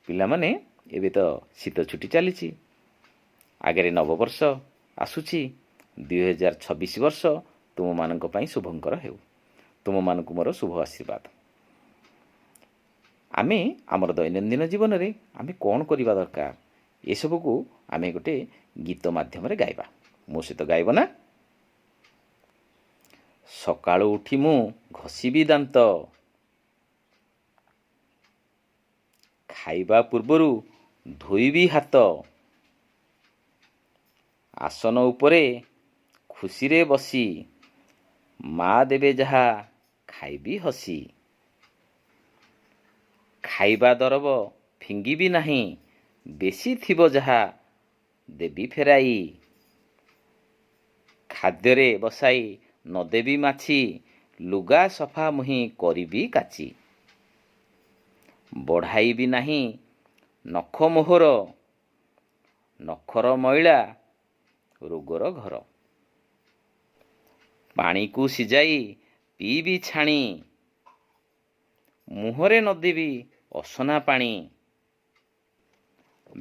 ପିଲାମାନେ, ଏବେ ତ ଶୀତ ଛୁଟି ଚାଲିଛି, ଆଗରେ ନବବର୍ଷ ଆସୁଛି। 2026 ବର୍ଷ ତୁମମାନଙ୍କ ପାଇଁ ଶୁଭଙ୍କର ହେଉ। ତୁମମାନଙ୍କୁ ମୋର ଶୁଭ ଆଶୀର୍ବାଦ। ଆମେ ଆମର ଦୈନନ୍ଦିନ ଜୀବନରେ ଆମେ କ'ଣ କରିବା ଦରକାର, ଏସବୁକୁ ଆମେ ଗୋଟେ ଗୀତ ମାଧ୍ୟମରେ ଗାଇବା। ମୋ ସହିତ ଗାଇବ ନା? ସକାଳୁ ଉଠି ମୁଁ ଘଷିବି ଦାନ୍ତ, ଖାଇବା ପୂର୍ବରୁ ଧୋଇବି ହାତ, ଆସନ ଉପରେ ଖୁସିରେ ବସି ମା ଦେବେ ଯାହା ଖାଇବି ହସି, ଖାଇବା ଦରବ ଫିଙ୍ଗିବି ନାହିଁ, ବେଶୀ ଥିବ ଯାହା ଦେବି ଫେରାଇ, ଖାଦ୍ୟରେ ବସାଇ ନଦେବି ମାଛି, ଲୁଗା ସଫା ମୁହିଁ କରିବି କାଚି, ବଢ଼ାଇବି ନାହିଁ ନଖ ମୋହର, ନଖର ମଇଳା ରୋଗର ଘର, ପାଣିକୁ ସିଝାଇ ପିଇବି ଛାଣି, ମୁହଁରେ ନଦେବି ଅସନା ପାଣି,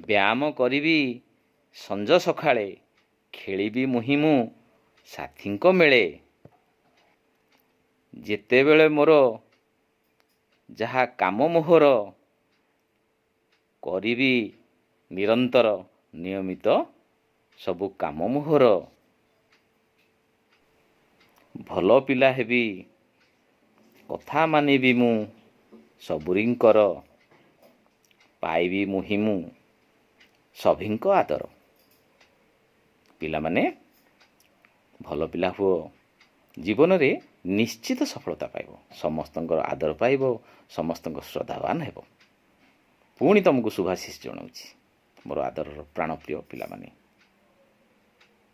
ବ୍ୟାୟାମ କରିବି ସଞ୍ଜ ସକାଳେ, ଖେଳିବି ମୁହିଁ ମୁଁ ସାଥୀଙ୍କ ମେଳେ, ଯେତେବେଳେ ମୋର ଯାହା କାମ ମୋହର, କରିବି ନିରନ୍ତର ନିୟମିତ ସବୁ କାମ ମୋହର, ଭଲ ପିଲା ହେବି କଥା ମାନିବି ମୁଁ ସବୁରିଙ୍କର, ପାଇବି ମୁହିଁ ମୁଁ ସଭିଙ୍କ ଆଦର। ପିଲାମାନେ, ଭଲ ପିଲା ହୁଅ, ଜୀବନରେ ନିଶ୍ଚିତ ସଫଳତା ପାଇବ, ସମସ୍ତଙ୍କର ଆଦର ପାଇବ, ସମସ୍ତଙ୍କ ଶ୍ରଦ୍ଧାବାନ ହେବ। ପୁଣି ତୁମକୁ ଶୁଭାଶିଷ ଜଣାଉଛି ମୋର ଆଦରର ପ୍ରାଣପ୍ରିୟ ପିଲାମାନେ।